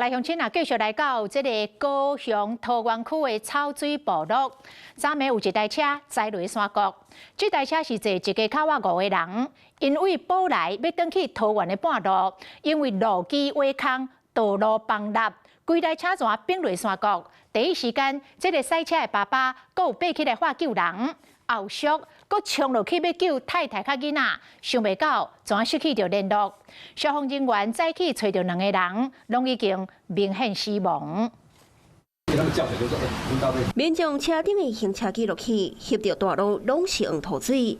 來鄉親啊，繼續來到這個高雄桃園區的草水部落。昨暝有一台車載落山谷，這台車是坐一家口仔五個人，𪜶對寶來欲轉去桃園的半路，因為路基挖空，道路崩塌，規台車全崩落山谷。第一時間，這個駛車的爸爸閣有爬起來喝救人，後續閣衝落去欲救太太佮囡仔，想袂到全失去著聯絡。消防人員早起揣著兩個人，攏已經明顯死亡。民眾車頂的行車記錄器翕著大路攏是黃塗水，一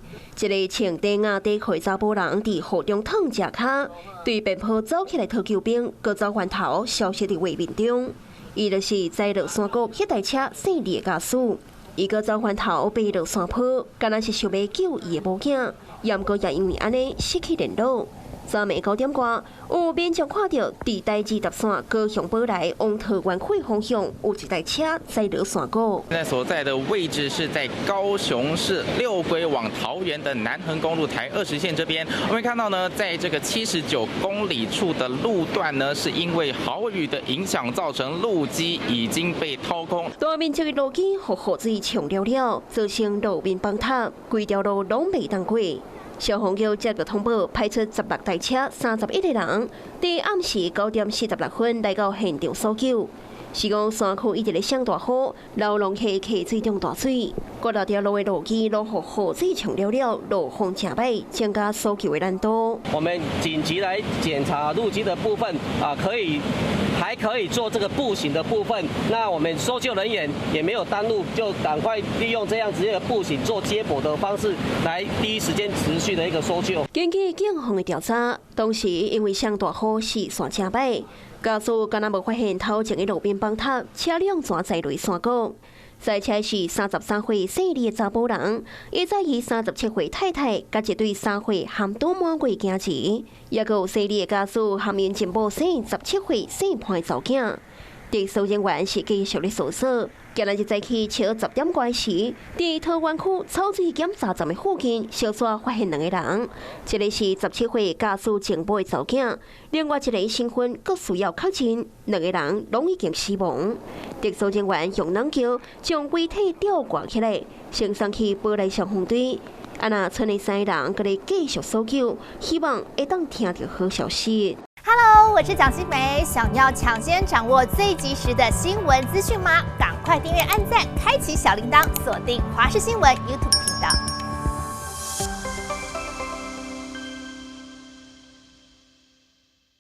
個穿短仔短褲的查埔人佇雨中躉食跤，對邊坡走起來討救兵，閣走翻頭消失佇畫面中。伊就是載落山谷彼台車姓李的駕駛，伊閣走翻頭爬落山坡，敢若是想欲救伊的某囝，毋過也因為按呢失去聯絡。昨暝9點外，有民眾看著佇台二十線高雄寶來往桃園區方向有一台車載落山谷。現在所在的位置是在高雄市六龜往桃園的南橫公路台20線這邊。我們看到呢，在這個79公里處的路段呢，是因為豪雨的影響，造成路基已經被掏空。大面積的路基予雨水沖了了，造成路面崩塌，規條路攏袂當過。消防局接到通報，派出16台車、31個人，佇暗時9點46分來到現場搜救。是講山區一直咧落大雨，荖濃溪溪水漲大水，各六條路的路基攏予雨水沖了了，路況誠歹，增加搜救的難度。我們緊急來檢查路基的部分，啊，可以還可以做這個步行的部分。那我們搜救人員也沒有耽誤，就趕快利用這樣子一個步行做接駁的方式，來第一時間持續的一個搜救。根據警方的調查，當時因為落大雨，視線誠歹，駕駛敢若無發現頭前的路面崩塌，車輛全載落山谷。駛車是33歲姓李的查埔人，伊載伊37歲太太，佮一對3歲含拄滿月囝兒，抑閣有姓李的家屬含𪜶前某生17歲細漢的查某囝。特搜人員是繼續咧搜索。今仔日早起超10點外時，佇桃園區草水檢查站的附近，小煞發現兩個人，一個是17歲駕駛前某的查某囝，另外一個身份閣需要確認，兩個人攏已經死亡。特搜人員用軟轎將遺體吊掛起來，先送去寶來消防隊。啊，若賰的三個人閣咧繼續搜救，希望會當聽著好消息。 Hello，我是蔣新梅，想要搶先掌握最及時的新聞資訊嗎？趕快訂閱、按讚、開啟小鈴鐺，鎖定華視新聞 YouTube 頻道。